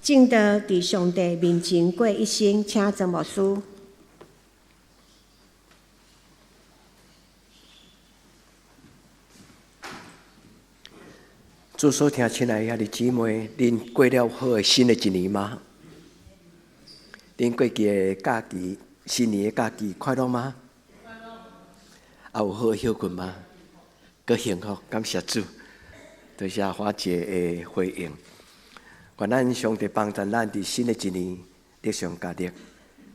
證道佇上帝面前過一生，請曾牧師。主所疼親愛的兄弟姊妹，恁過了好的新的一年嗎？恁過去的假期，新年的假期快樂嗎？啊，有好歇睏嗎？閣幸福，感謝主，多謝華姐的回應。願咱上帝幫助咱佇新的一年得上加力。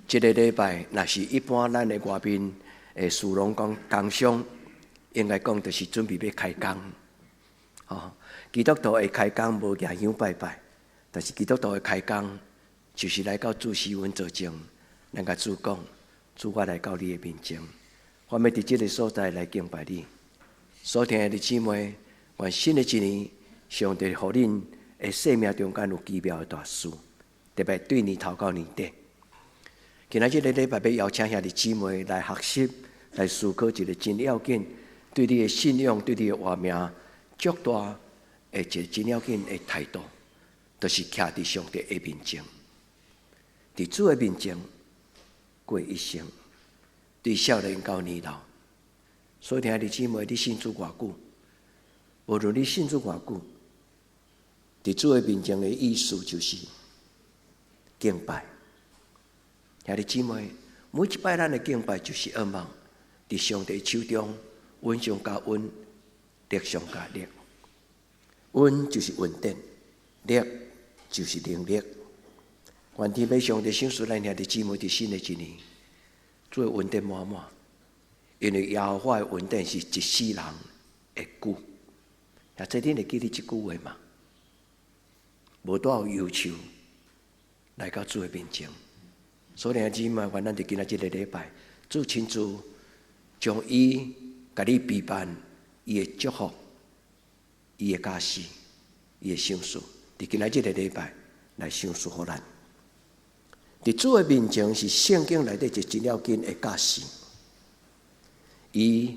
這个禮拜，若是一般咱的外面的事攏講工商，應該講就是準備欲開工。吼，基督徒的開工無舉香拜拜，但是基督徒的開工就是來到主施恩座前，咱共主講：主，我來到你的面前，我欲佇這个所在來敬拜你。所疼的姊妹，願新的一年，上帝予恁的生命中間有奇妙的大事，特別對年頭到年底。今仔這个禮拜欲邀請兄弟姊妹來學習，來思考一个真要緊，對你的信仰，對你的活命，足大的一个真要緊的態度，就是徛佇上帝的面前，佇主的面前過一生，對少年到年老。所以，兄弟姊妹，你信主偌久？無論你信主偌久，佇主的面前的意思就是敬拜。兄弟姊妹，每一擺咱的敬拜就是仰望佇上帝手中，恩上加恩，力上加力。恩就是恩典，力就是能力。願天父上帝賞賜咱兄弟姊妹佇新的一年，主的恩典滿滿。因為耶和華的恩典是一世人會久。啊，這恁會記得這句話嗎？無多有憂愁來到主的面前。所以兄弟姊妹，願咱佇今仔這个禮拜，主親自將伊共你備辦伊的祝福、伊的教示、伊的賞賜，佇今仔這个禮拜來賞賜予咱。佇主的面前是聖經內底一個真要緊的教示。伊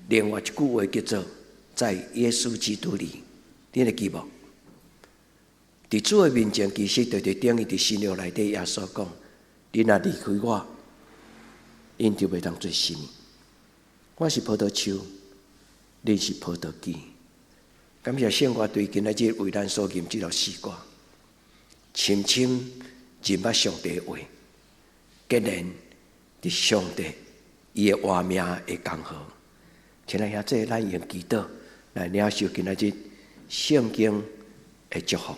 另外一句話叫做在耶穌基督裡，恁會記無？佇主的面前，其實就是等於佇新約內底耶穌講：恁若離開我，𪜶就袂當做啥物。我是葡萄樹，恁是葡萄枝。感謝聖歌隊今仔日為咱所吟這首詩歌，深深認捌上帝的話，竟然佇上帝伊的活命的江河。親愛兄弟，咱用祈禱來領受今仔日聖經的祝福。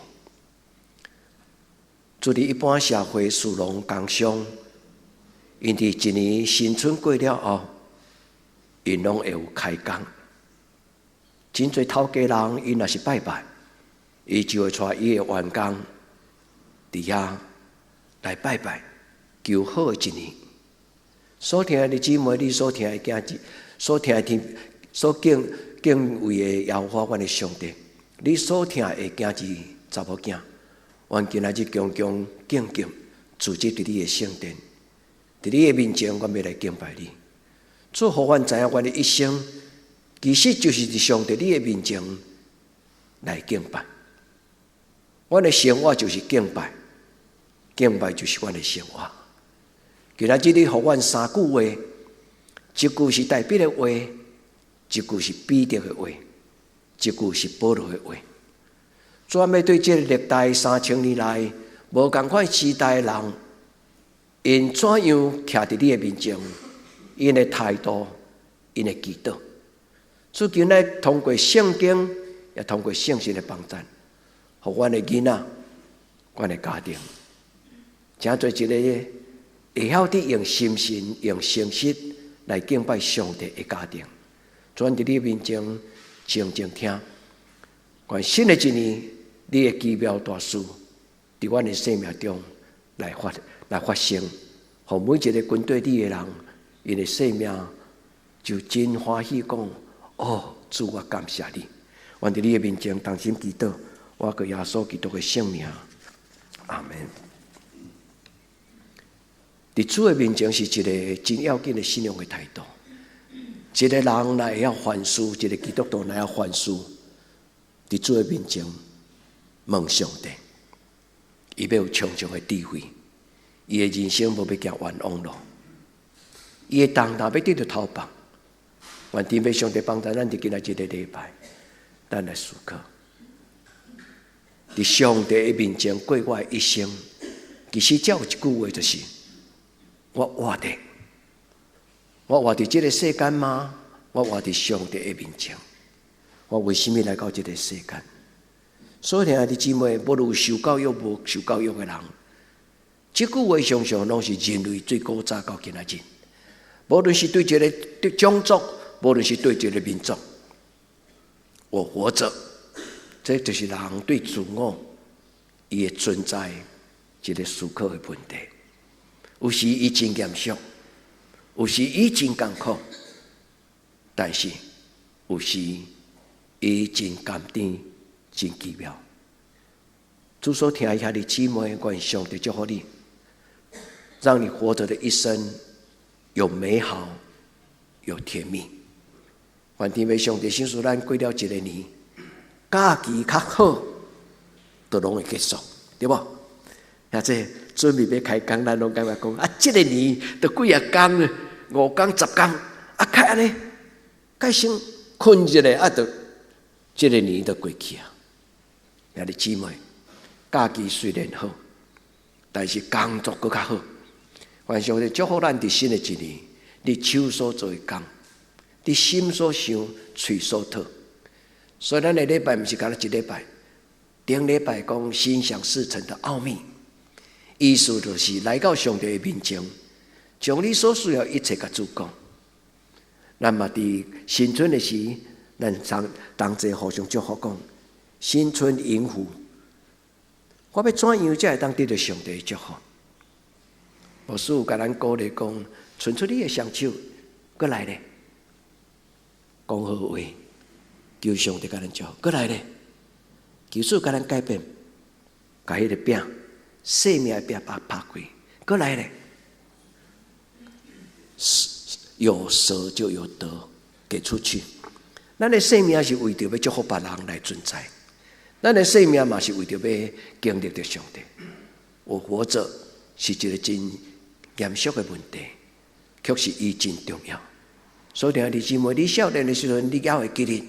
處佇一般社會士農工商，𪜶佇一年新春過了後，𪜶攏會有開工。真濟頭家人，𪜶若是拜拜，伊就會帶伊的員工佇遐來拜拜，求好的一年。所疼的姊妹，你所疼的囝兒，所疼的天，所敬敬畏的耶和華，阮的上帝，你所疼的囝兒查某囝，阮今仔日恭恭敬敬，聚集佇你的聖殿，佇你的面前，阮欲來敬拜你。主，予阮知影，阮的一生其實就是佇上帝你的面前來敬拜。阮的生活就是敬拜，敬拜就是阮的生活。今仔日你予阮三句話，一句是大衛的話，一句是彼得的話，一句是保羅的話。主欲對這個歷代3000年來無仝款時代的人，𪜶怎樣徛佇你的面前，𪜶的態度，𪜶的祈禱。主求你通過聖經，也通過聖神的幫助，予阮的囡仔、阮的家庭，成做一個會曉得用心神、用誠實來敬拜上帝的家庭。主佇你面前靜靜聽，願新的一年，你的奇妙大事，佇阮的生命中來發生，予每一個跟綴你的人，𪜶的生命就真歡喜講：哦，主，我感謝你。願佇你的面前同心祈禱，我靠耶穌基督的聖名，阿門。佇主的面前是一個真要緊的信仰的態度。一個人若會曉凡事，一個基督徒若會曉凡事，佇主的面前問上帝。伊欲有充足的智慧，伊的人生無欲行冤枉路，伊的重擔欲得著頭放。願天父上帝幫助咱佇今仔這個禮拜，咱來思考，佇上帝的面前過我的一生，其實只有一句話，就是，我活佇這個世間嗎？我活佇上帝的面前，我為啥物來到這個世間？所以，兄弟姊妹，無論受教育無受教育的人，這句話常常攏是人類最古早到今仔日，無論是對一個對種族，無論是對一個民族，我活著，這就是人對自我伊的存在一個思考的問題。有時伊真嚴肅，有時伊真艱苦，但是有時伊真甘甜，真奇妙。主所疼愛兄弟姊妹，願上帝祝福你，讓你活著的一生有美好，有甜蜜。願天父上帝賞賜咱過了一個年，假期較好，都攏會結束，對無？啊，這準備欲開工，咱攏感覺講啊，這個年都幾仔工，5工10工，啊，較按呢，較先睏一下，啊，就這個年就過去啊。兄弟姊妹，假期雖然好，但是工作閣較好。願上帝祝福咱佇新的一年，你手所做的工，你心所想，喙所吐。所以咱的禮拜毋是干焦一禮拜，頂禮拜講心想事成的奧秘，意思就是來到上帝的面前，將你所需要一切共主講。咱嘛佇新春的時，咱同同齊互相祝福講，新春迎福。我欲怎樣才會當得著上帝的祝福？牧師有共咱鼓勵講，伸出你的雙手，閣來咧，講好話，求上帝共咱祝福，閣來咧，求主共咱改變，共彼個餅，生命的餅把拍開，閣來咧，有捨就有得，給出去。咱的生命是為著欲祝福別人來存在，咱的生命嘛是為著欲經歷著上帝。我活著是一個真嚴肅的問題，卻是伊真重要。所以，兄弟姊妹，你少年的時陣，你猶會記得，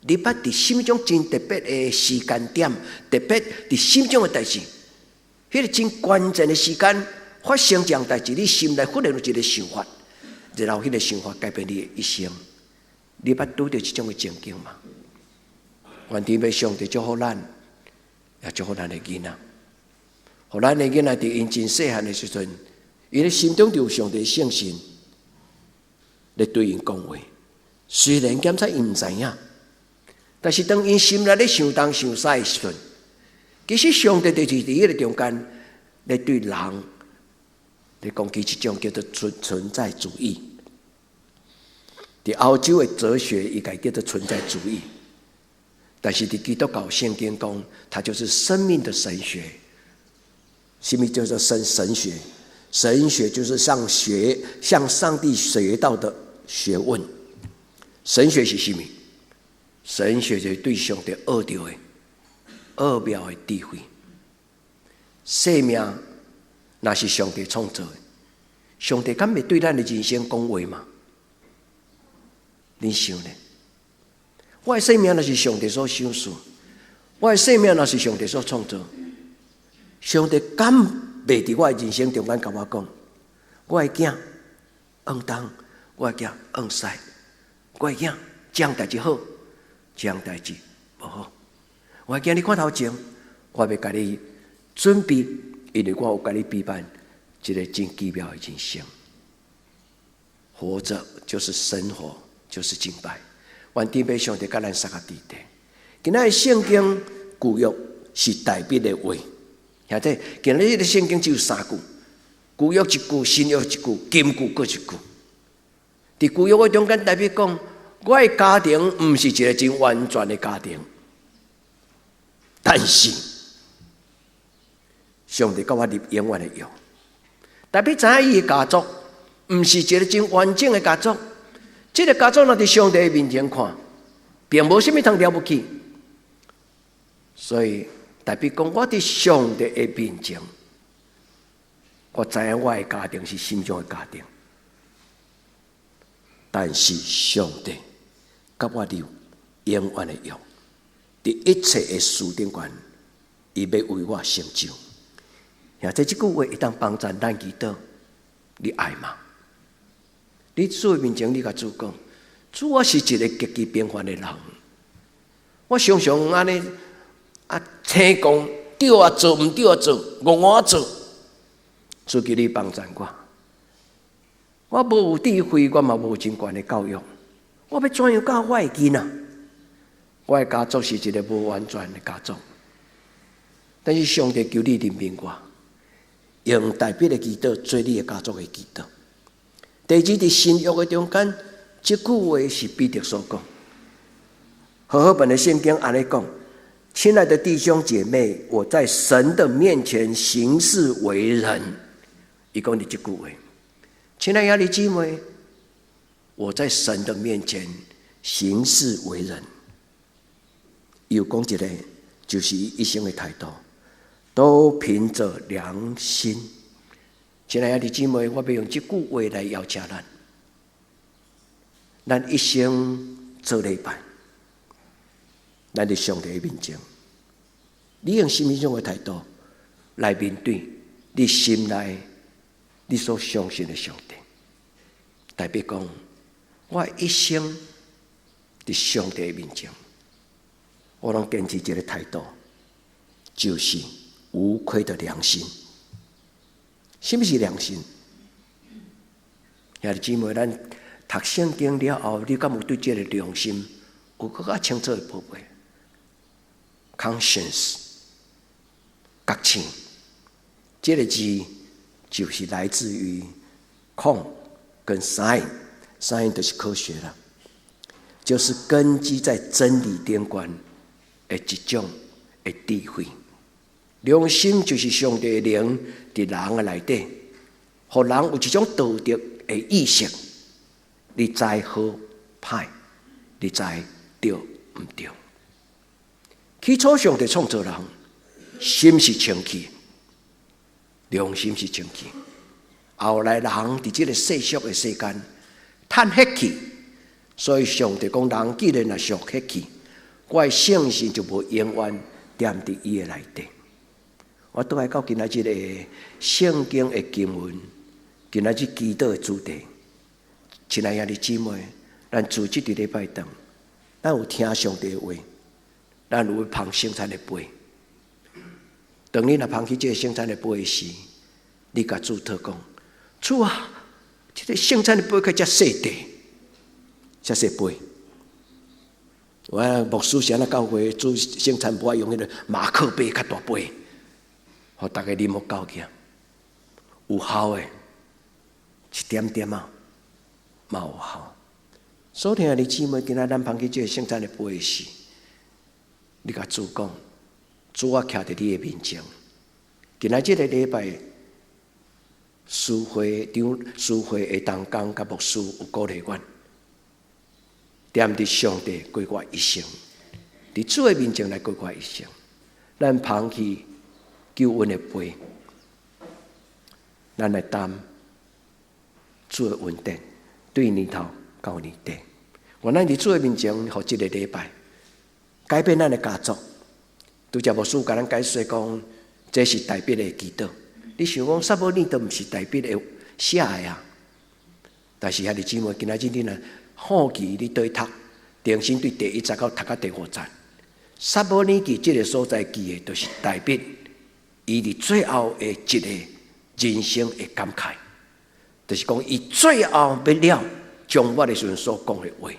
你捌佇啥物種真特別的時間點，特別佇啥物種的代誌，彼個真關鍵的時間發生這項代誌，你心內忽然有一個想法，然後彼個想法改變你的一生。你捌拄著這種的情景嗎？願天父上帝祝福咱，也祝福咱的囡仔，予咱的囡仔佇𪜶真細漢的時陣，𪜶的心中就有上帝聖神咧對𪜶講話。雖然檢查𪜶毋知影，但是當𪜶心內咧想東想西的時陣，其實上帝就是佇彼個中間咧對人咧講起這種叫做存在主義。佇歐洲的哲學，伊共叫做存在主義。但是佇基督教聖經講，它就是生命的神學。什麼叫做神學？神學就是向上帝學到的學問。神學是什麼？神學就是對上帝學著的奧妙的智慧。生命若是上帝創造的，上帝敢袂對咱的人生講話嗎？恁想呢？我的生命若是上帝所賞賜，我的生命若是上帝所創造，上帝敢袂佇我的人生中間共我講，我的囝往東，我的囝往西，我的囝這項代誌好，這項代誌無好。我的囝，你看頭前，我欲共你準備，因為我有共你備辦一個真奇妙的人生。活著就是生活，就是敬拜。願天父上帝共咱相佮佇咧。今仔日聖經舊約是大衛的話，兄弟，今仔日的聖經只有三句：舊約一句，新約一句，金句閣一句。佇舊約的中間，大衛講：我的家庭毋是一個真完全的家庭，但是上帝共我立永遠的約。大衛知影伊的家族毋是一個真完整的家族，這個家族若佇上帝面前看，並無啥物通了不起。所以代表講我佇上帝的面前，我知影我的家庭是啥物種的家庭，但是上帝佮我立永遠的約，佇一切的事頂懸，伊欲為我成就。兄弟，這句話會當幫助咱祈禱，你愛嗎？佇主的面前，你共主講，主，我是一個極其平凡的人，我常常按呢啊，青講對啊做，毋對啊做，戇戇做，主求你幫助我。我無有智慧，我嘛無真懸的教育，我欲怎樣教我的囡仔？我的家族是一個無完全的家族，但是上帝求你憐憫我，用大衛的祈禱做你的家族的祈禱。第二，佇新約的中間，這句話是彼得所講。和合本的聖經按呢講：親愛的弟兄姐妹，我在神的面前行事為人。伊講的這句話，親愛的姊妹，我在神的面前行事為人。又講一個，就是伊一生的態度，都憑着良心。親愛的姊妹，我欲用這句話來邀請咱，咱一生做禮拜，咱佇上帝面前，你用啥物種的態度來面對你心內你所相信的上帝？代表講，我一生佇上帝面前，我攏堅持一個態度，就是無虧的良心。啥物是良心？兄弟姊妹，咱讀聖經了後，你敢有對這個良心有閣較清楚的寶貝？Conscience，覺醒，這個字就是來自於 con 跟 science，science 就是科學啦，就是根基在真理頂懸的一種的智慧。良心就是上帝的靈佇人的內底，予人有一種道德的意識，你知好歹，你知對毋對？起初上帝創造人，心是清氣，良心是清氣。後來人佇這個世俗的世間，趁血氣，所以上帝講人既然若屬血氣，我的聖神就無永遠踮佇伊的內底。我倒來到今仔日的聖經的經文，今仔日祈禱的主題，親愛兄弟姊妹，咱自這佇禮拜堂，咱有聽上帝的話，咱有捧聖餐的杯。當你若捧起這個聖餐的杯時，你共主禱講：主啊，這個聖餐的杯較遮細塊，遮細杯。我牧師是按怎教會煮聖餐無愛用彼個馬克杯較大杯，予逐家啉予夠去啊！有效的，一點點啊，嘛有效。所以兄弟姊妹，今仔咱捧起這個聖餐的杯時，你共主講：主，我徛佇你的面前。今仔這個禮拜，司會長、司會的同工佮牧師有鼓勵阮，踮佇上帝過我一生，佇主的面前來過我一生。咱捧起救恩的杯，咱來擔主的恩典，對年頭到年底。願咱佇主的面前，予這個禮拜改變咱的家族。拄才牧師共咱解釋講，這是大衛的祈禱。你想講撒母耳都毋是大衛的寫的啊？但是兄弟姊妹，今仔日你若好奇，你對讀，重新對第一節到讀到第五節，撒母耳記這個所在記的，就是大衛伊佇最後的一個人生的感慨，就是講伊最後欲了終末的時陣所講的話。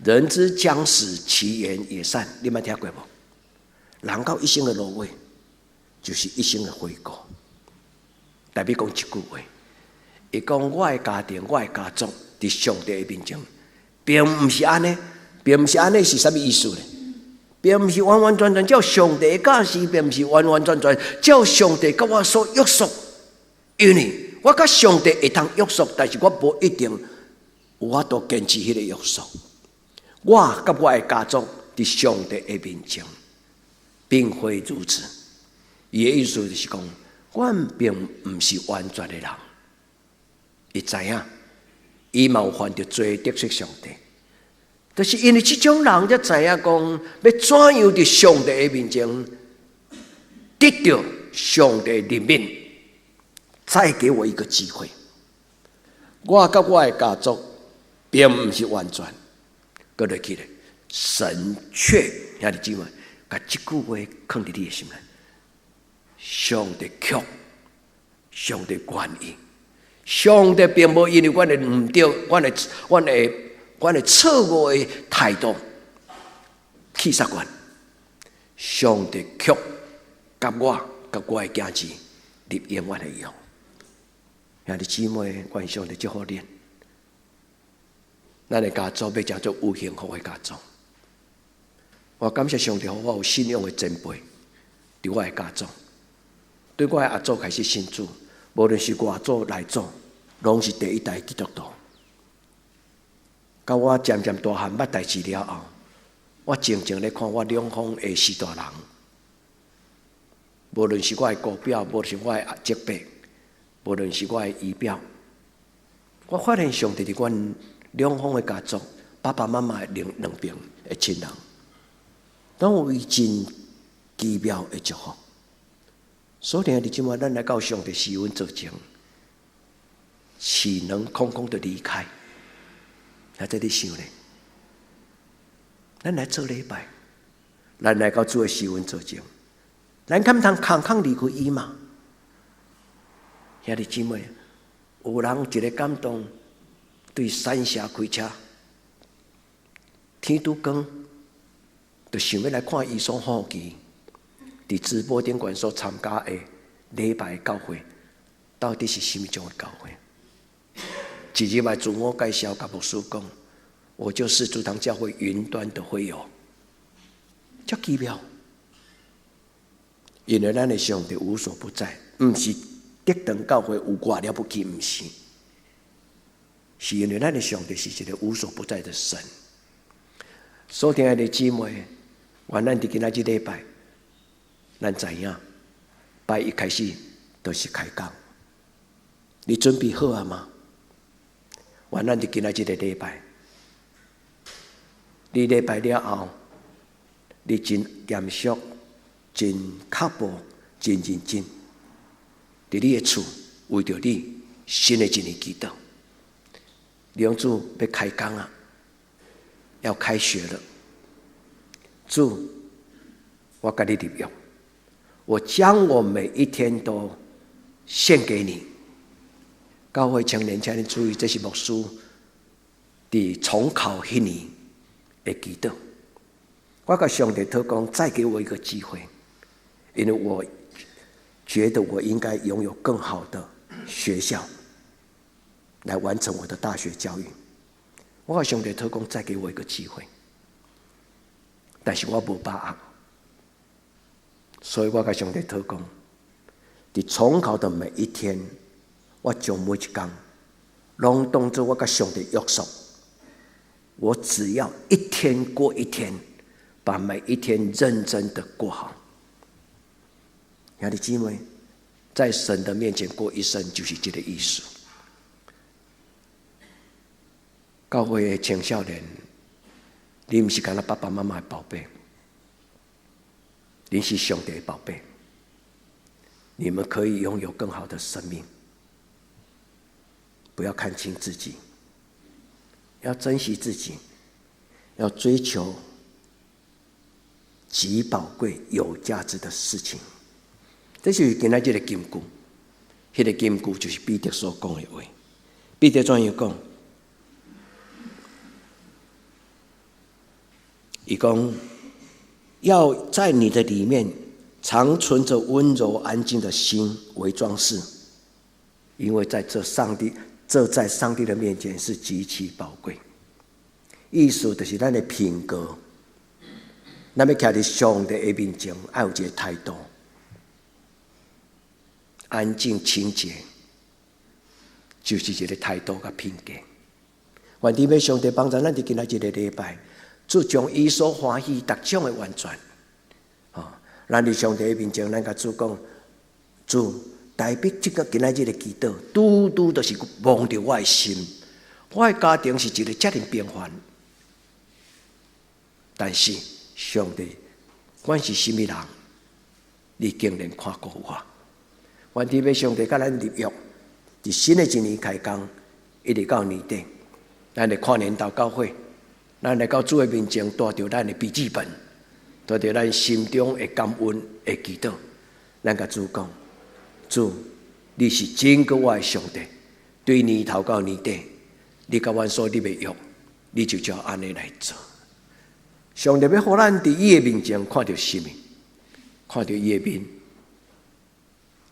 人之將死，其言也善。你捌聽過無？人到一生的落尾，就是一生的回顧。大衛講一句話，伊講我的家庭、我的家族，佇上帝的面前，並毋是按呢，並毋是按呢，是啥物意思呢？並毋是完完全全照上帝的教示，並毋是完完全全照上帝佮我所約束。因為我佮上帝會通約束，但是我無一定有法度堅持彼個約束。我佮我的家族佇上帝的面前，並非如此。伊的意思就是講，阮並毋是完全的人。伊知影，伊嘛有犯著罪得罪上帝。就是因為這種人才知影講，欲怎樣佇上帝的面前得著上帝的憐憫，再給我一個機會。我佮我的家族並毋是完全，閣落去咧，神卻兄弟姊妹，共這句話囥佇你的心內。上帝卻，上帝願意，上帝並無因為阮的毋對，阮的錯誤的態度棄殺阮。上帝卻佮我佮我的囝兒立永遠的約。兄弟姊妹，願上帝祝福恁。咱的家族欲成做有幸福的家族。我感謝上帝，予我有信仰的前輩，佇我的家族。對我的阿祖開始信主，無論是外祖內祖，攏是第一代基督徒。到我漸漸大漢捌代誌了後，我靜靜咧看我兩方的序大人，無論是我的姑表，無論是我的叔伯，無論是我的姨表，我發現上帝佇阮兩方的家族，爸爸媽媽兩邊的親人，攏有伊真奇妙的祝福。所以，兄弟姊妹，咱來到上帝施恩座前，豈能空空的離開？還在咧想咧？咱來做禮拜，咱來到主的施恩座前，咱敢通空空離開伊嗎？兄弟姊妹，有人一個感動，對三峽開車，天拄光，就想欲來看伊所好奇，佇直播頂懸所參加的禮拜教會，到底是啥物種的教會？一入來自我介紹，共牧師講，我就是主堂教會雲端的會友，遮奇妙。因為咱的上帝無所不在，毋是德堂教會有偌了不起，毋是，是因為咱的上帝是一個無所不在的神。所親愛的姊妹，願咱佇今仔日禮拜，咱知影，拜一開始就是開工，你準備好啊嗎？願咱佇今仔日個禮拜，你禮拜了後，你真嚴肅、真腳步、真認真，佇你的厝為著你新的一年祈禱。梁主欲開工啊，要開學了。主，我共你立約，我將我每一天都獻給你。教會青年，請你注意，這是牧師佇重考彼年的祈禱。我共上帝禱講，再給我一個機會，因為我覺得我應該擁有更好的學校來完成我的大學教育。我共上帝禱講，再給我一個機會，但是我無把握，所以我共上帝禱講，佇重考的每一天，我將每一工攏當做我共上帝約束，我只要一天過一天，把每一天認真的過好。兄弟姊妹，在神的面前過一生，就是這個意思。教會的青少年，你毋是干焦爸爸媽媽的寶貝，你是上帝的寶貝。你們可以擁有更好的生命。不要看輕自己，要珍惜自己，要追求極寶貴、有價值的事情。這是今仔日這個金句，彼個金句就是彼得所講的話。彼得怎樣講？伊講要在你的裡面常存著溫柔安靜的心為裝飾，因為在這上帝。這在上帝的面前是極其寶貴。意思就是咱的品格，咱欲徛佇上帝的面前，愛有一個態度，安靜清潔，就是一個態度佮品格。願天父上帝幫助咱佇今仔日這個禮拜，主將伊所歡喜逐種的完全，咱佇上帝的面前，咱共主講：主，大衛這个今仔日的祈禱，拄拄就是摸著我的心。我的家庭是一个遮爾平凡，但是上帝，阮是啥物人？你竟然看顧我。願天父上帝佮咱立約，佇新的一年開工，一直到年底，咱來跨年禱告會，咱來到主的面前，帶著咱的筆記本，帶著咱心中的感恩的祈禱，咱共主講：主，你是拯救我的上帝，對年頭到年底，你共阮所立的約，你就照按呢來做。上帝欲予咱佇伊的面前看著啥物？看著伊的面。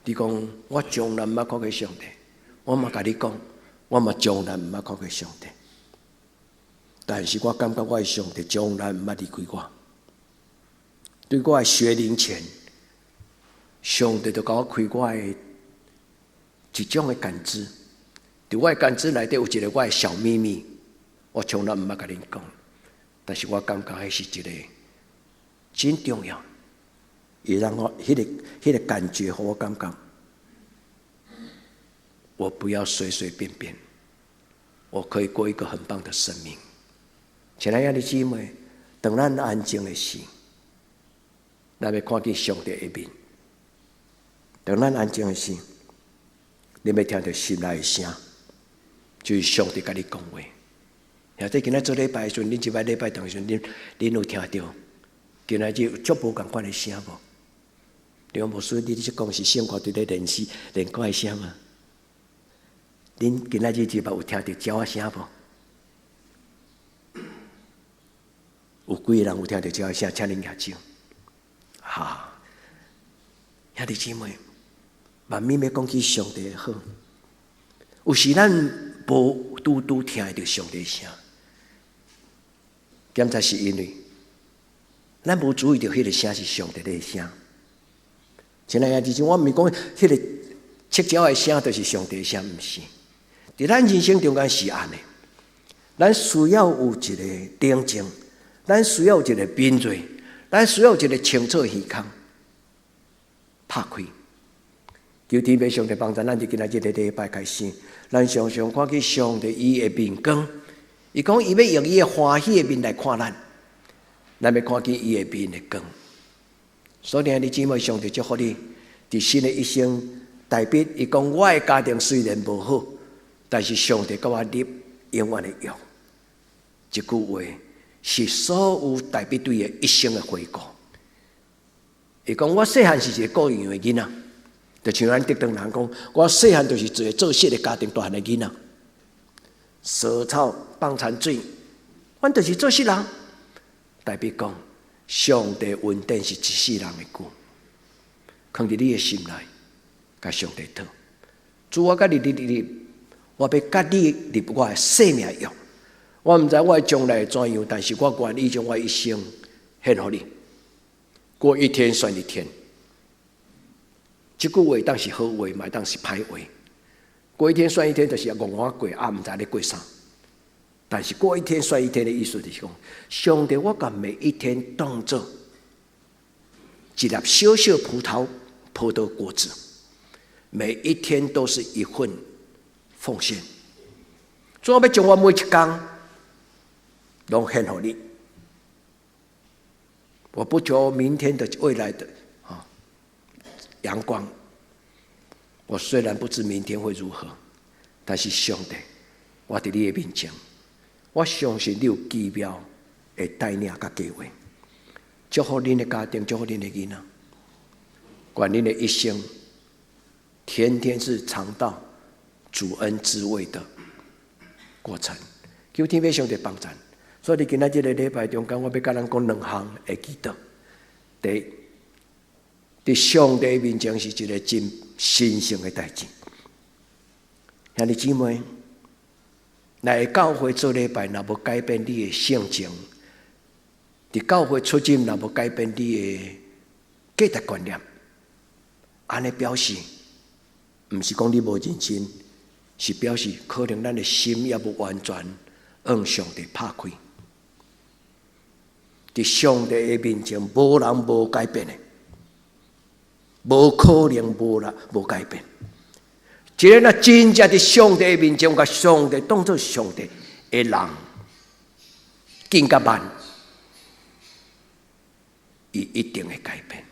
你講我從來毋捌看過上帝，我嘛共你講，我嘛從來毋捌看過上帝。但是我感覺我的上帝從來毋捌離開我。對我的學齡前，上帝就共我開我的一種的感知。佇我的感知內底有一個我的小秘密，我從來毋捌共恁講。但是我感覺彼是一個真重要，伊讓我彼個感覺，予我感覺，我不要隨隨便便，我可以過一個很棒的生命。親愛的姊妹，當咱安靜的時，咱欲看見上帝的面；當咱安靜的時，你欲聽著心內的聲，就是上帝共你講話。兄弟，今仔做禮拜的時陣，恁這擺禮拜堂的時陣，恁有聽著今仔日有足無仝款的聲無？梁牧師，你這講是聖歌佇咧練習練歌的聲嗎？恁今仔日這擺有聽著鳥仔聲無？有幾個人有聽著鳥仔聲？請恁舉手。哈，兄弟姊妹，慢慢欲講起上帝的好，有時咱無拄拄聽會著上帝聲，檢查是因為咱無注意著彼个聲是上帝的聲。親愛的弟兄，我毋是講彼个赤鳥的聲就是上帝的聲，毋是。佇咱人生中間是按呢，咱需要有一个寧靜，咱需要有一个敏銳，咱需要有一个清楚的耳孔，拍開。求天父上帝幫助咱，佇今仔這个禮拜開始，咱常常看見上帝伊的面光。伊講伊欲用伊的歡喜的面來看咱，咱欲看見伊的面的光。所以，兄弟姊妹，上帝祝福你，佇新的一生，大衛伊講我的家庭雖然無好，但是上帝共我立永遠的約。這句話是所有大衛對伊一生的回顧。伊講我細漢是一個顧羊的囡仔，就像咱竹東人講，我細漢就是一個做穡的家庭大漢的囡仔，掃草、放田水，阮就是做穡人。大衛講，上帝恩典是一世人的久，囥佇你的心內，共上帝討。主，我共你立立，我欲共你立我的生命約。我毋知我的將來會怎樣，但是我願意將我一生獻予你。過一天算一天。這句話當是好話，嘛當是歹話。過一天算一天，就是戇戇過，啊，毋知咧過啥。但是過一天算一天的意思就是講，上帝，我共每一天當做一粒小小葡萄果子，每一天都是一份奉獻。主，我欲將我每一工攏獻予你。我不求明天的未來的啊陽光。我雖然不知明天會如何，但是上帝，我佇你的面前，我相信你有奇妙的帶領佮計劃，祝福恁的家庭，祝福恁的囡仔，願恁的一生，天天是嘗到主恩滋味的過程。求天父上帝幫贊。所以，今仔這个禮拜中間，我欲共咱講兩項的祈禱。第一，佇上帝面前是一个真神聖的代誌。兄弟姊妹，來教會做禮拜，若無改變你的性情，佇教會出入，若無改變你的價值觀念，按呢表示，毋是講你無認真，是表示可能咱的心猶無完全向上帝拍開。佇上帝的面前，無人無改變的。無可能無啦，無改變。一个若真正佇上帝面前，共上帝當做上帝的人，緊佮慢，伊一定會改變。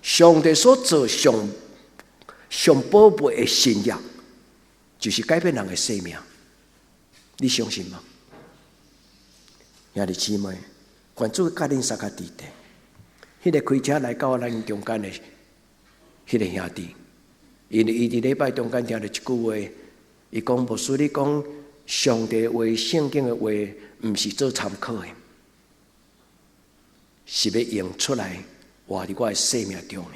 上帝所做上上寶貝的神蹟，就是改變人的生命。你相信嗎？兄弟姊妹，願主佮恁相佮佇咧。彼个開車來到咱中間的彼个兄弟，因為伊佇禮拜中間聽著一句話，伊講牧師，你講上帝話、聖經的話，毋是做參考的，是欲用出來活佇我的生命中的。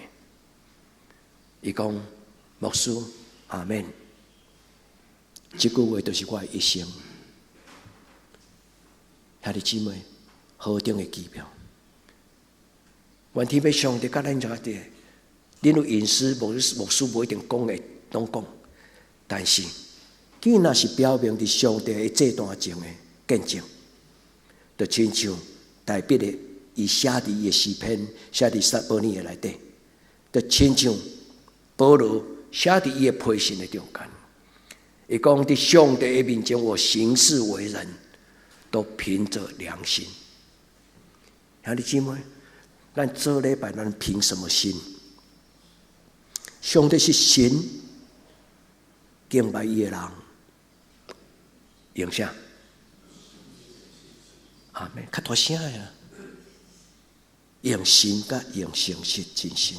伊講牧師，阿門。這句話就是我的一生。兄弟姊妹，何等的奇妙！願天父上帝佮咱這個，恁有隱私，牧師無一定講會攏講，但是，既若是表明佇上帝的祭壇前的見證，就親像大衛的伊寫佇伊的詩篇，寫佇撒母耳的內底，就親像保羅寫佇伊的批信的中間，伊講佇上帝的面前，我行事為人，都憑着良心。兄弟姊妹，咱做禮拜，咱憑什麼心？上帝是神，敬拜伊的人，用啥？阿們，較大聲呀！用心佮用誠實真心。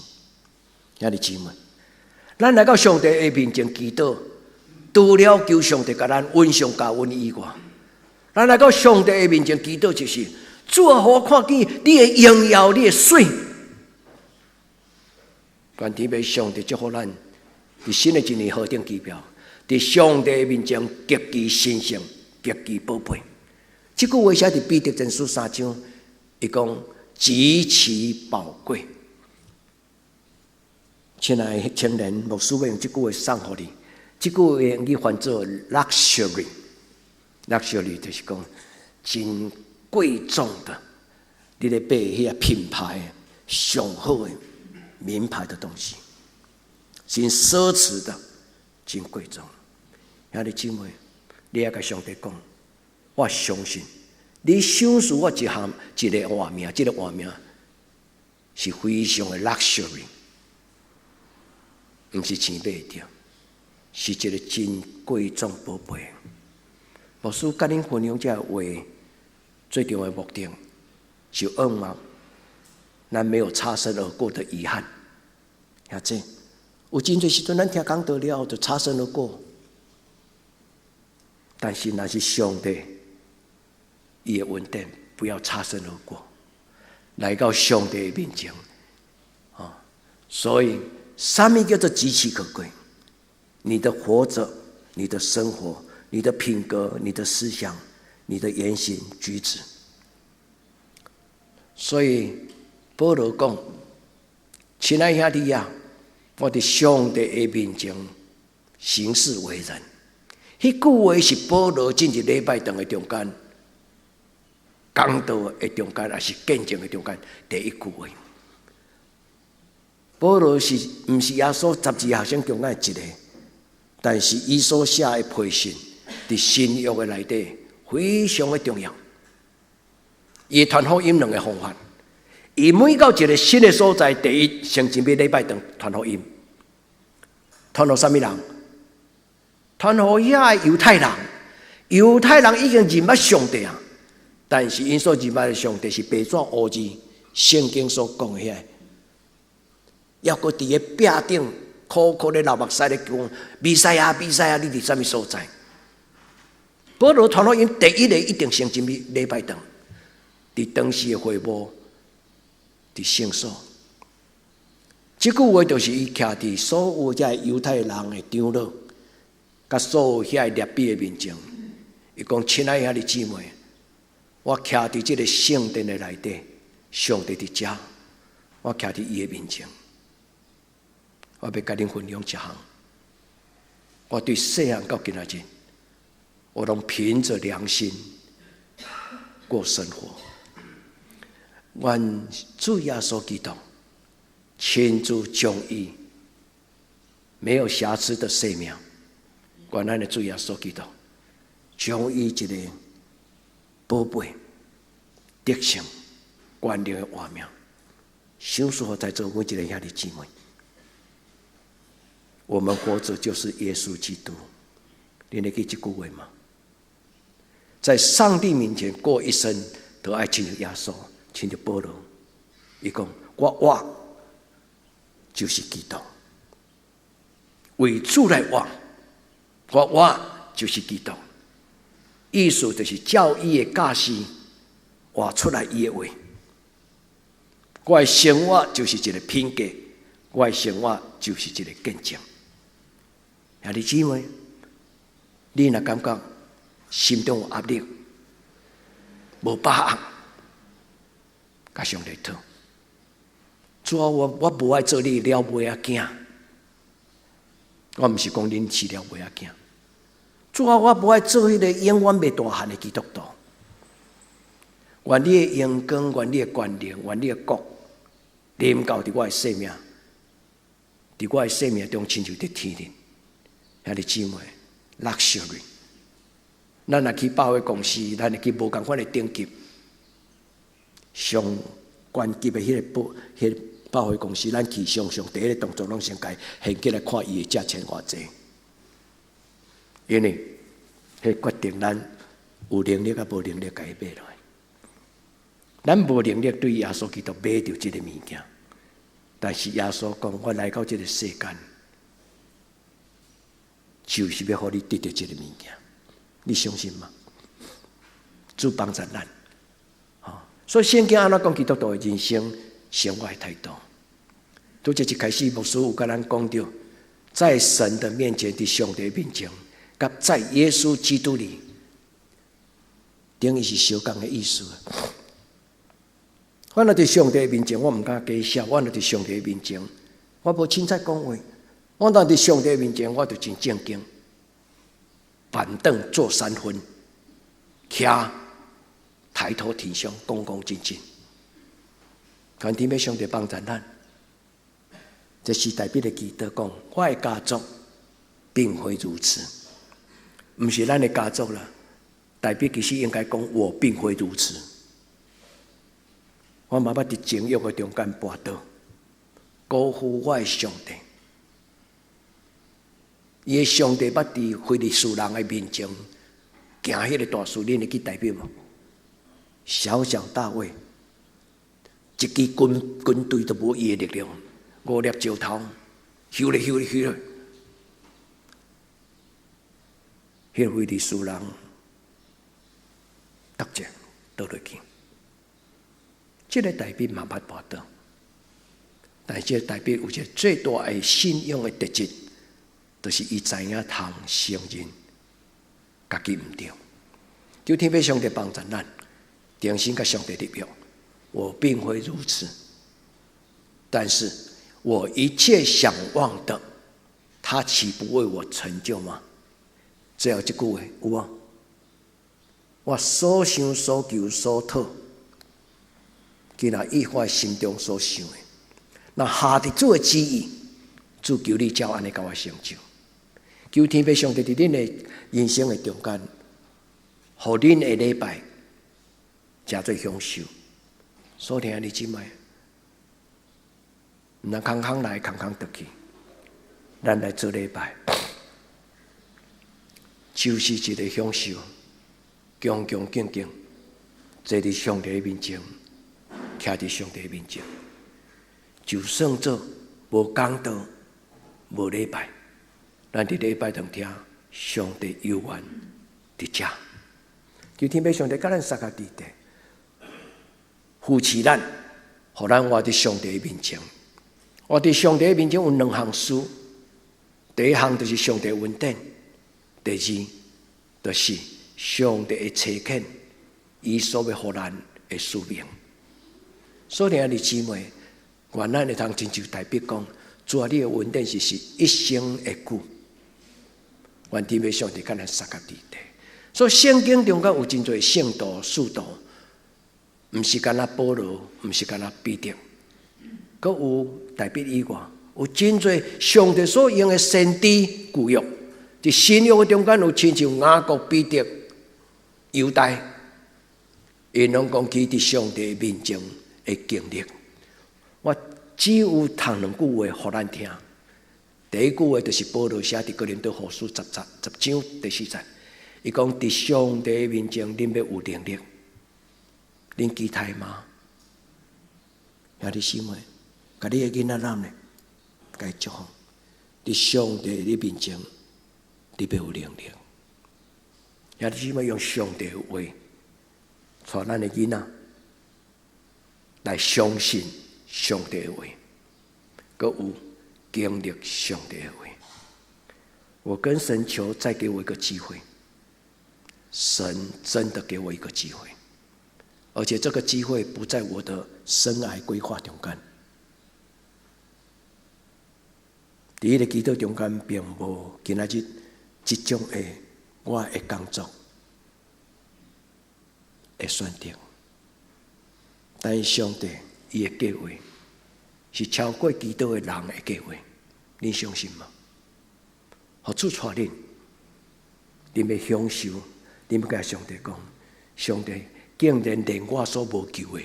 兄弟姊妹，咱來到上帝的面前祈禱，除了求上帝共咱恩上加恩以外，咱來到上帝的面前祈禱，就是主啊，予我看見你的榮耀，你的媠。願天父上帝祝福咱，佇新的一年何等奇妙！佇上帝面前極其神聖、極其寶貝。這句話寫佇彼得前書三章，伊講極其寶貴。親愛的青年牧師欲用這句話送予你，這句話英語翻做 luxury，luxury 就是講真貴重的，你咧買彼个品牌上好的名牌的東西，真奢侈的，真貴重。兄弟姊妹，你愛共上帝講，我相信你賞賜我一項一个活命，這个活命是非常的 luxury，毋是錢買會著，是一个真貴重寶貝。牧師佮恁分享這个話，最重要的目的，是希望咱沒有擦身而過的遺憾。遐這有真濟時陣，咱聽講道了後就擦身而過。但是若是上帝伊的恩典，不要擦身而過，來到上帝的面前，啊！所以，啥物叫做極其可貴？你的活着，你的生活，你的品格，你的思想，你的言行舉止。所以保羅講：親愛兄弟啊，我佇上帝的面前行事為人。彼句話是保羅進入禮拜堂的中間，講道的中間，抑是見證的中間第一句話。保羅是毋是耶穌12學生中間一個？但是伊所寫的批信，佇新約的內底非常的重要。伊傳福音兩个方法，伊每到一个新的所在，第一先進去禮拜堂傳福音，傳予啥物人？傳予遐个猶太人，猶太人已經認捌上帝啊，但是𪜶所認捌的上帝是白紙烏字，聖經所講的遐个，猶閣佇个壁頂苦苦咧流目屎咧講，彌賽亞，彌賽亞，你佇啥物所在？保羅傳福音第一个一定先進去禮拜堂，佇當時的會幕，佇聖所。這句話就是伊徛佇所有遮猶太人的長老，佮所有遐个拉比的面前，伊講：親愛兄弟姊妹，我徛佇這个聖殿的內底，上帝佇遮，我徛佇伊的面前，我欲共恁分享一項，我對細漢到今仔日，我攏憑著良心過生活。願主耶穌基督親自將伊沒有瑕疵的生命，願咱的主耶穌基督，將伊一个寶貝、得勝、權能的活命，賞賜予在座每一个兄弟姊妹。我們活著就是耶穌基督，你會記這句話嗎？在上帝面前過一生，都愛親像耶穌，親像保羅。伊講：我活就是基督，為主來活，我活就是基督。意思就是照伊的教示活出來伊的話。我的生活就是一個品格，我的生活就是一個見證。兄弟姊妹，你若感覺心中有壓力，無把握，共上帝討。主啊，我無愛做你了尾仔囝，我毋是講恁是了尾仔囝。主啊，我無愛做彼個永遠袂大漢的基督徒。願你的榮光，願你的權能，願你的國，臨到佇我的生命，佇我的生命中，親像佇天頂。兄弟姊妹，luxury。咱若去百貨公司，咱會去無仝款的等級，上懸級的彼個百貨公司，咱去常常第一个動作攏先共現金來看伊的價錢偌濟，因為彼決定咱有能力佮無能力共伊買落來。咱無能力對耶穌基督買著這个物件，但是耶穌講：我來到這个世間，就是欲予你得著這个物件，你相信嗎？主幫助咱，所以聖經按怎講基督徒的人生生活的態度？拄才一開始，牧師有共咱講著，在神的面前，佇上帝面前，佮在耶穌基督裡，等於是相仝的意思。我若佇上帝面前，我毋敢假笑；我若佇上帝面前，我無凊彩講話。我若佇上帝面前，我就真正經，板凳坐三分，徛抬頭挺胸，恭恭敬敬。願天父上帝幫助咱。這是大衛的祈禱講，我的家族並非如此，毋是咱的家族啦。大衛其實應該講，我並非如此。我嘛捌佇情慾的中間跋倒，辜負我的上帝。伊的上帝捌佇非利士人的面前行彼個大事，恁會記大衛無？小小大衛，一支軍隊都無伊的力量，五粒石頭，睺咧睺咧睺咧，彼個非利士人得勝倒落去。這个大衛嘛捌跋倒，但是這个大衛有一個最大的信仰的特質，就是伊知影通承認家己毋對。求天父上帝幫助咱，重新共上帝立約。我並非如此，但是我一切想望的，他豈不為我成就嗎？最後這句話有無？我所想所求所禱，今仔以我心中所想的，若合佇主的旨意，主求你照按呢共我成就。求天父上帝佇恁的人生的中間，予恁的禮拜誠做享受。所聽你姊妹，毋通空空來，空空轉去。咱來做禮拜，就是一个享受，恭恭敬敬坐佇上帝面前，徛佇上帝面前，就算做無講道、無禮拜，咱佇禮拜堂聽上帝猶原佇遮。求天父上帝共咱相佮佇佇，扶持咱，予咱活佇上帝面前。活佇上帝面前有兩項事，第一項就是上帝恩典，第二就是上帝的差遣，伊所欲予咱的使命。所以兄弟姊妹，願咱會通親像大衛講，主啊，你的恩典是一生會久。願天父上帝共咱相佮佇佇。所以聖經中間有真濟聖徒、使徒，毋是干焦保羅，毋是干焦彼得。閣有大衛以外，有真濟上帝所用的先知舊約，佇新約的中間有親像雅各、彼得、猶大，𪜶攏講起佇上帝面前的經歷。我只有讀兩句話予咱聽。第一句話就是保羅寫佇哥林多後書10章第四節，伊講佇上帝面前，恁欲有能力，恁期待嗎？兄弟姊妹，共你的囡仔攬咧，共伊祝福，佇上帝的面前，你欲有能力。兄弟姊妹用上帝的話，帶咱的囡仔來相信上帝的話，閣有經歷上帝的話。我跟神求，再給我一個機會。神真的給我一個機會，而且這個機會不在我的生涯規劃中間。佇彼個祈禱中間，並無今仔日這種的我的工作的選擇，但是上帝伊的計劃是超過祈禱的人的計劃，你相信嗎？予主帶恁，恁欲享受，恁欲共上帝講，上帝竟然連我所無求的，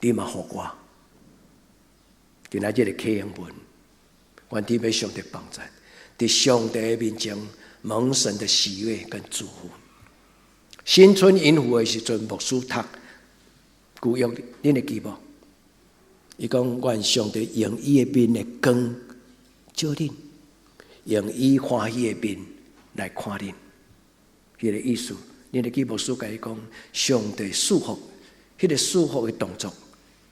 你嘛予我。今仔日的啟應文，願天父上帝幫助，佇上帝的面前蒙神的喜悅跟祝福。新春迎福的時陣，牧師讀舊約，恁會記無？伊講願上帝用伊的面的光照恁，用伊歡喜的面來看恁。彼個意思，恁會記牧師共伊講，上帝賜福，彼個賜福的動作，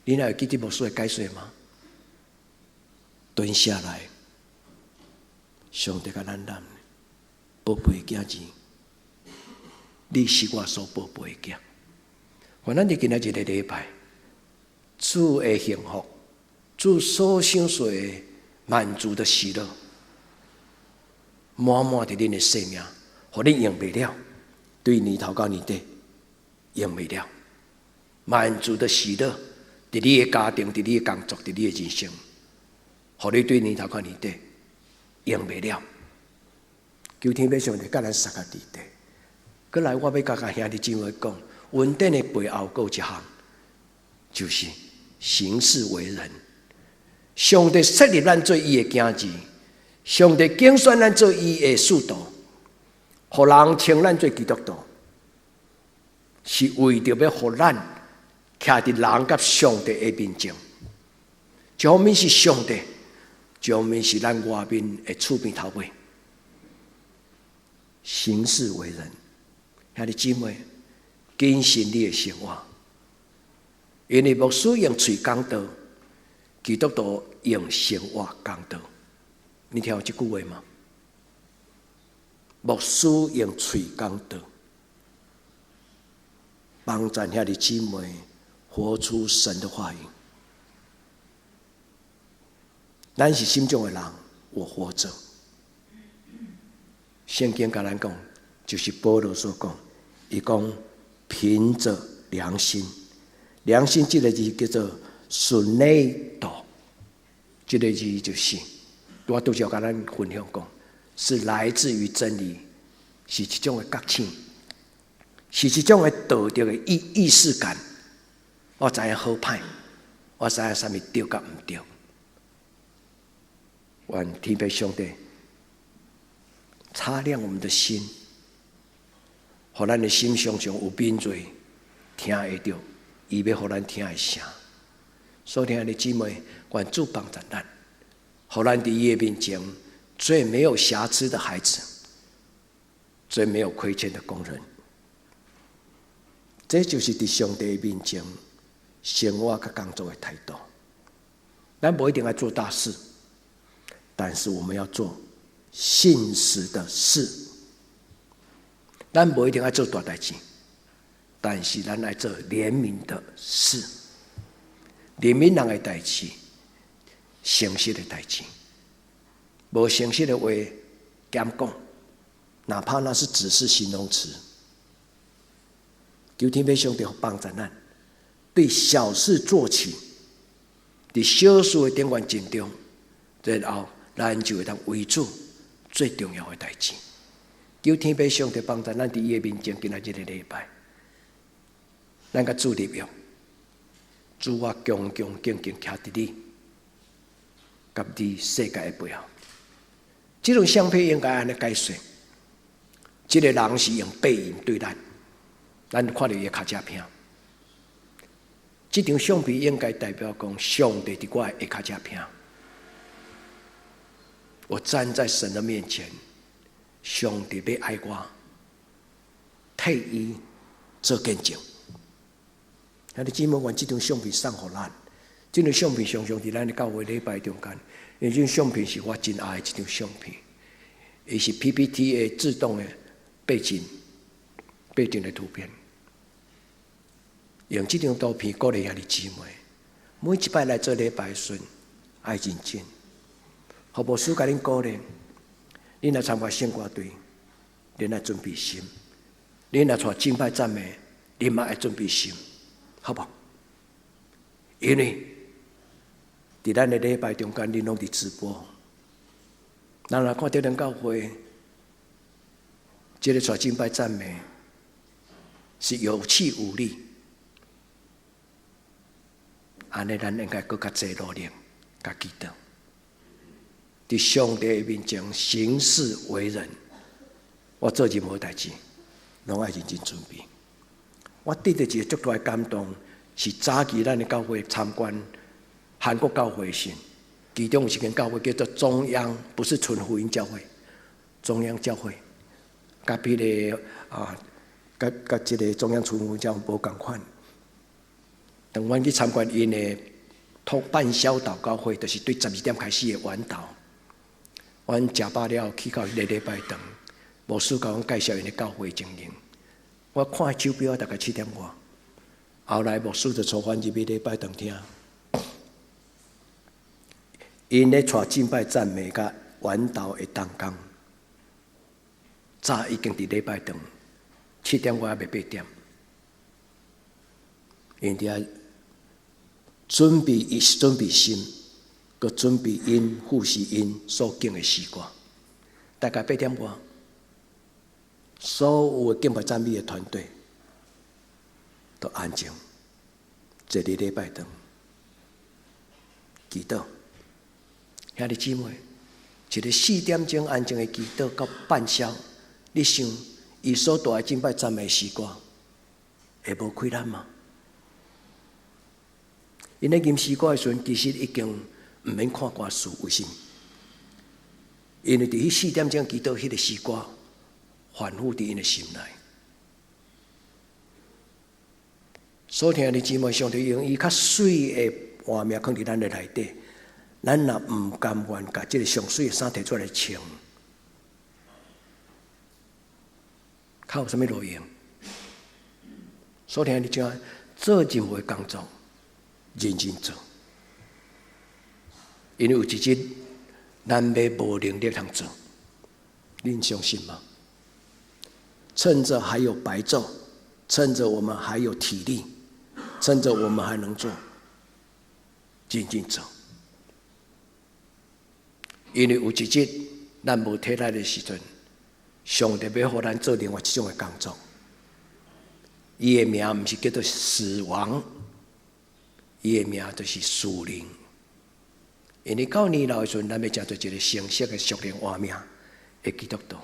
恁還會記得牧師的解說嗎？蹲下來，上帝共咱攬，寶貝囝兒，你是我所寶貝的囝。願咱佇今仔日個禮拜，主的幸福，主所賞賜的滿足的喜樂，滿滿佇恁的生命，予恁用袂了，對年頭到年底用袂了，滿足的喜樂，佇你的家庭，佇你的工作，佇你的人生，予你對年頭到年底用袂了。求天父上帝佮咱相佮佇底。閣來，我欲共兄弟姊妹講，恩典的背後閣有一項，就是行事為人。上帝設立咱做伊的囝兒，上帝揀選咱做伊的使徒，予人稱咱做基督徒，是為著欲予咱徛佇人佮上帝的面前。一方面是上帝，一方面是咱外面的厝邊頭尾。行事為人，兄弟姊妹，謹慎你的生活，因為牧師用喙講道，基督徒用生活講道。你聽過這句話嗎？牧師用喙講道，幫助兄弟姊妹活出神的話語。咱是啥種的人，我活著。聖經共咱講，就是保羅所講，伊講憑著良心，良心這個字叫做 suneido，這個字就是，我拄才共咱分享講，是來自於真理，是一種的覺醒，是一種的道德的意識感。我知影好歹，我知影啥物對佮毋對。願天父上帝擦亮我們的心，予咱的心常常有敏銳，聽會著伊欲予咱聽的聲。所以兄弟姊妹，願主幫助咱，予咱佇伊的面前，做沒有瑕疵的孩子，做沒有虧欠的工人。這就是佇上帝的面前生活佮工作的態度。咱無一定愛做大事，但是我們要做信實的事。咱無一定愛做大代誌，但是咱愛做憐憫的事，憐憫人的代誌，誠實的代誌。無誠實的話，減講，哪怕那是只是形容詞。求天父上帝幫助咱，對小事做起，佇小事的頂懸盡忠，然後咱就會當為主最重要的代誌。求天父上帝幫助咱佇伊的面前，今仔日的禮拜，咱共主立約，主，我恭恭敬敬徛佇你佮你世界的背後。這種相片應該按呢解說。這个人是用背影對咱，咱看著伊的跤脊片。這張相片應該代表講，上帝佇我的跤脊片。我站在神的面前，上帝欲愛我，替伊做見證。兄弟姊妹，願這張相片送予咱。這張相片常常佇咱的教會禮拜中間，因為這張相片是我真愛的一張相片，伊是 PPT 的自動的背景的圖片。用這張圖片鼓勵兄弟姊妹，每一擺來做禮拜時，愛認真。予牧師共恁鼓勵，恁來參加聖歌隊，恁愛準備心；恁來帶敬拜讚美，恁嘛愛準備心，好無？因為佇咱的禮拜中間，恁攏佇直播。咱來看這間教會，這个帶敬拜讚美是有氣無力，按呢，咱應該閣較濟努力，佮祈禱。佇上帝的面前行事為人，我做任何代誌，攏愛認真準備。我得著一個足大的感動，是早期咱的教會參觀韓國教會時，其中有一間教會叫做中央，不是純福音教會，中央教會，佮彼个啊，佮這个中央純福音教會無仝款。當阮去參觀𪜶的通半宵禱告會，就是對12點開始的晚禱。阮食飽了去到彼个禮拜堂，牧師共阮介紹𪜶的教會情形。我看手錶大概7點外，後來牧師就帶阮入去禮拜堂聽，𪜶咧帶敬拜讚美佮晚禱的同工，早已經佇禮拜堂，7點外猶未8點，𪜶佇遐準備伊準備心，閣準備𪜶服侍𪜶所敬的詩歌，大概8點外，所有的敬拜讚美的團隊都安靜，坐佇禮拜堂祈禱。兄弟姊妹，一个4點鐘安靜的祈禱到半宵，你想伊所帶的敬拜讚美詩歌會無氣力嗎？𪜶咧吟詩歌的時陣，其實已經毋免看歌詞，為什麼？因為佇彼4點鐘祈禱，彼个詩歌反覆佇𪜶的心內。所聽的姊妹，上帝用伊較媠的畫面囥佇咱的內底，咱若毋甘願共這个上媠的衫提出來穿，較有啥物路用？所聽的姊妹，做任何工作，認真做，因為有一日咱欲無能力通做，恁相信嗎？趁著還有白晝，趁著我們還有體力，趁著我們還能做，認真做。因為有一日咱無體力的時陣，上帝欲予咱做另外一種的工作。伊的名毋是叫做死亡，伊的名就是屬靈。因為到年老的時陣，咱欲成做一个成熟的屬靈活命的基督徒，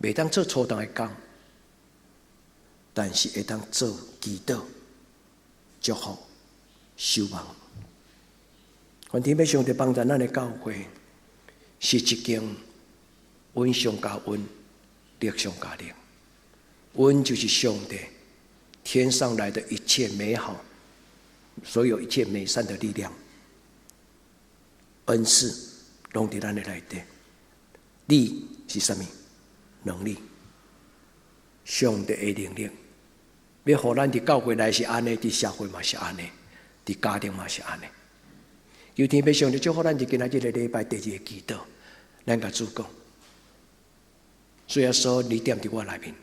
袂當做粗重的工，但是會當做祈禱、祝福、守望。願天父上帝幫助咱的教會，是一間恩上加恩、力上加力。恩就是上帝天上來的一切美好，所有一切美善的力量，恩賜攏佇咱的內底。力是啥物？能力。上帝的能力，欲予咱佇教會內是按呢，佇社會嘛是按呢，佇家庭嘛是按呢。求天父上帝祝福咱佇今仔日的禮拜第二个祈禱，咱共主講。主耶穌，你踮佇我內面，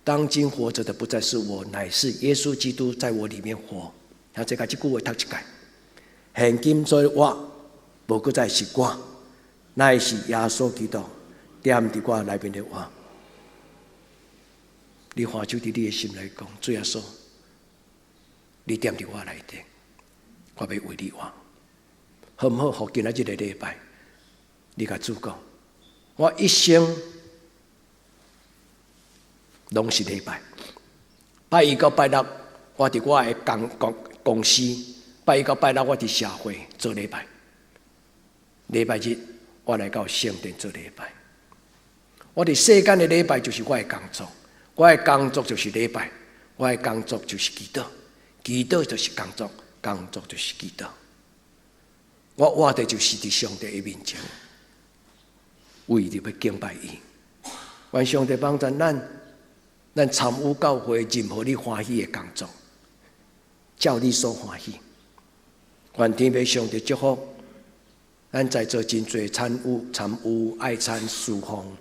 當今活著的不再是我，乃是耶穌基督在我裡面活。啊，這個這句話讀一擺。現今所活，無閣再是我，乃是耶穌基督踮佇我內面的活。你還手佇你的心內講，主耶穌，你踮佇我內底，我欲為你活，好毋好？予今仔這个禮拜，你共主講，我一生攏是禮拜，拜一到拜六，我佇我的公司；拜一到拜六，我佇社會做禮拜。禮拜日，我來到聖殿做禮拜。我佇世間的禮拜就是我的工作，我的工作就是禮拜，我的工作就是祈禱，祈禱就是工作，工作就是祈禱。我活的就是佇上帝的面前，為著欲敬拜伊。願上帝幫助咱，咱參與教會任何你歡喜的工作，照你所歡喜。願天父上帝祝福，咱在座真濟參與愛餐事奉、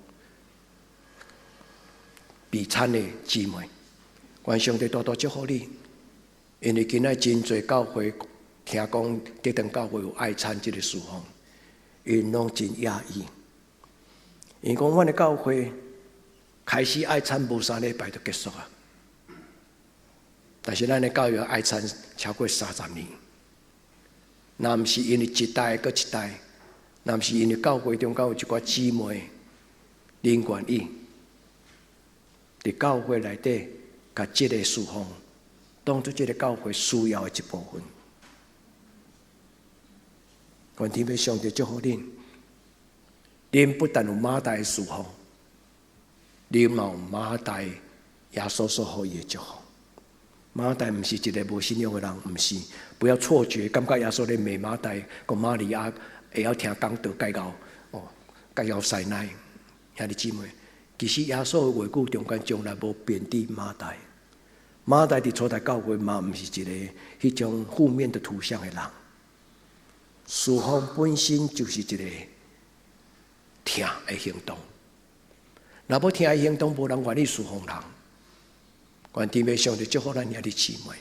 備餐的姊妹，願上帝多多祝福你。因為今仔真濟教會聽講德堂教會有愛餐這个事奉，𪜶攏真訝異。𪜶講阮的教會開始愛餐無3禮拜就結束啊，但是咱的教會愛餐超過30年，若毋是因為一代閣一代，若毋是因為教會中間有一寡姊妹，恁願意佇教會內底，共這个事奉當做這个教會需要的一部分。願天父上帝祝福恁，恁不但有馬大的事奉，恁嘛有馬大耶穌所予伊的祝福。馬大毋是一个無信仰的人，毋是，不要錯覺，感覺耶穌咧罵馬大，講瑪利亞會曉聽講道，蓋𠢕哦，蓋𠢕師奶，兄弟姊妹，其實耶穌的話語中間從來無貶低馬大。馬大佇初代教會嘛，毋是一个彼種負面的圖像的人。事奉本身就是一个疼的行動。若無疼的行動，無人願意事奉人。願天父上帝祝福咱兄弟姊妹。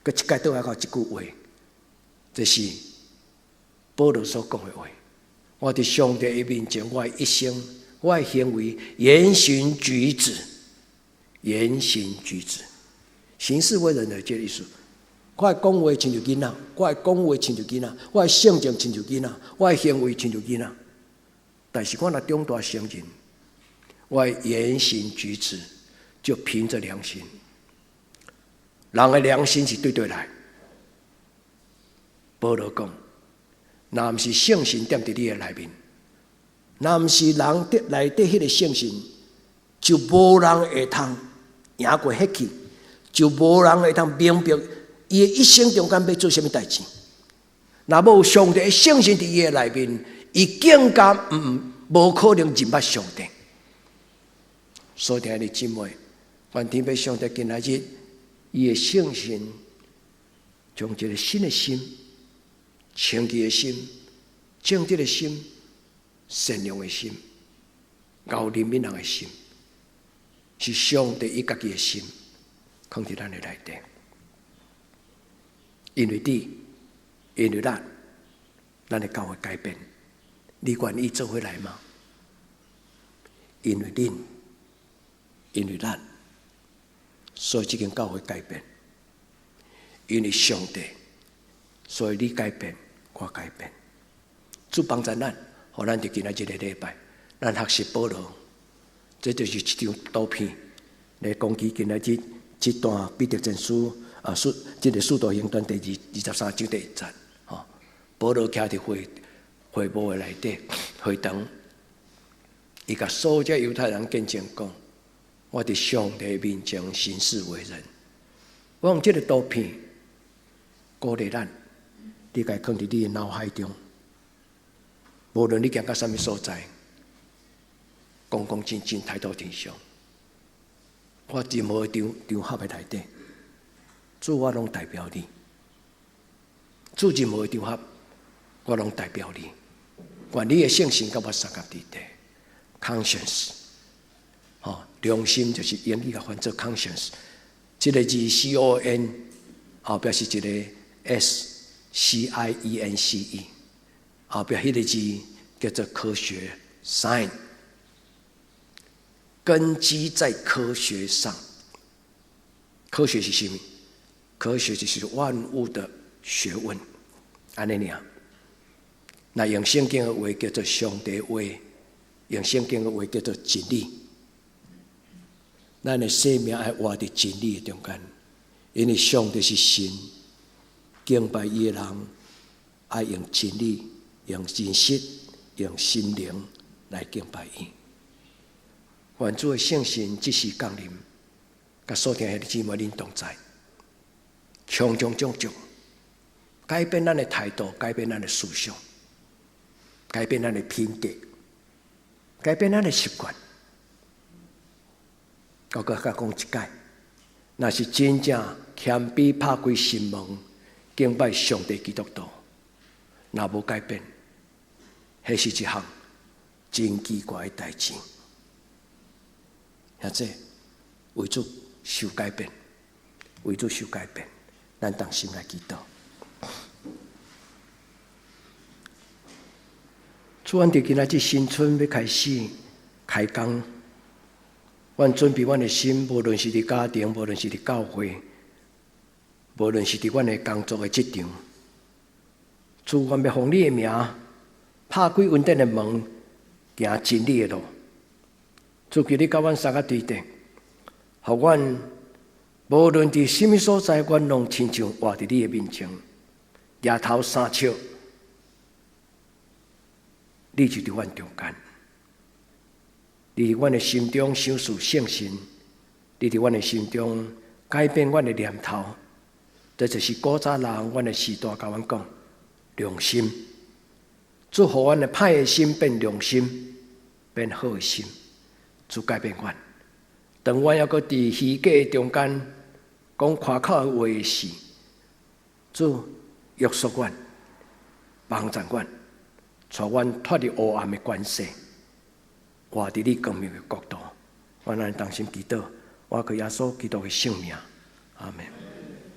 閣一擺倒來到這句話，這是保羅所講的話。我佇上帝的面前，我的一生，我的行為，言行舉止，言行舉止，行事為人的這個意思。我的講話親像囡仔，我的講話親像囡仔，我的性情親像囡仔，我的行為親像囡仔。但是我若長大成人，我的言行舉止就憑着良心。人的良心是對佗來。保羅講，若毋是聖神踮佇你的內面，若毋是人佇內底彼个聖神，就無人會通贏過彼去，就無人會通明白伊的一生中間欲做啥物代誌。若無上帝的聖神佇伊的內面，伊更加毋無可能認捌上帝。所以，兄弟姊妹，願天父上帝今仔日，伊的聖神將一个新的心、清潔的心、正直的心、善良的心、𠢕憐憫人的心，是上帝伊家己的心，囥佇咱的內底。因為你，因為咱，咱的教會改變，你願意做伙來嗎？因為恁，因為咱，所以這間教會改變。因為上帝，所以你改變，我改變。主幫助咱，予咱佇今仔這个禮拜，咱學習保羅，這就是一張圖片，來講起今仔日這段彼得前書啊，這个使徒行傳第23章第一節，吼，保羅徛佇會幕的內底，會堂，伊共所有猶太人見證講，我佇上帝面前行事為人。我用這个圖片鼓勵咱，你共伊囥佇你的腦海中，無論你行到啥物所在，恭恭敬敬態度正常。我任何場合的內底，主我攏代表你。主任何場合，我攏代表你。願你的聖神佮我相佮佇底，conscience，吼，良心就是英語共翻做 conscience。這个字 C O N 後壁是一个 S， C I E N C E，後壁彼个字叫做科學（science），根基在科學上。科學是啥物？科學就是萬物的學問，按呢爾。若用聖經的話叫做上帝話，用聖經的話叫做真理。咱的生命愛活佇真理的中間，因為上帝是神，敬拜伊的人愛用真理、用真實、用心靈來敬拜伊。願主的聖神這時降臨，佮所聽的姊妹恁同在，充充足足，改變咱的態度，改變咱的思想，改變咱的品格，改變咱的習慣。我閣較講一擺，若是真正謙卑拍開心門，敬拜上帝基督徒，若無改變，彼是一項真奇怪的代誌。兄弟，為主受改變，為主受改變，咱同心來祈禱。主，阮佇今仔日新春欲開始開工，阮準備阮的心，無論是佇家庭，無論是佇教會，無論是佇阮的工作的職場，主，阮欲奉你的名，拍開恩典的門，行真理的路。主，求你佮阮相佮對佇，予阮無論佇啥物所在，阮攏親像活佇你的面前，舉頭三尺，你就佇阮中間。你佇阮的心中賞賜聖神，你佇阮的心中改變阮的念頭，這就是古早人阮的時代共阮講良心。主，予阮的歹的心變良心，變好的心，主改變阮。當阮猶閣佇虛假的中間講誇口的話時，主約束阮，幫助阮，帶阮脫離黑暗的權勢，活佇你光明的國度。阮按呢同心祈禱，倚靠耶穌基督的聖名，阿門。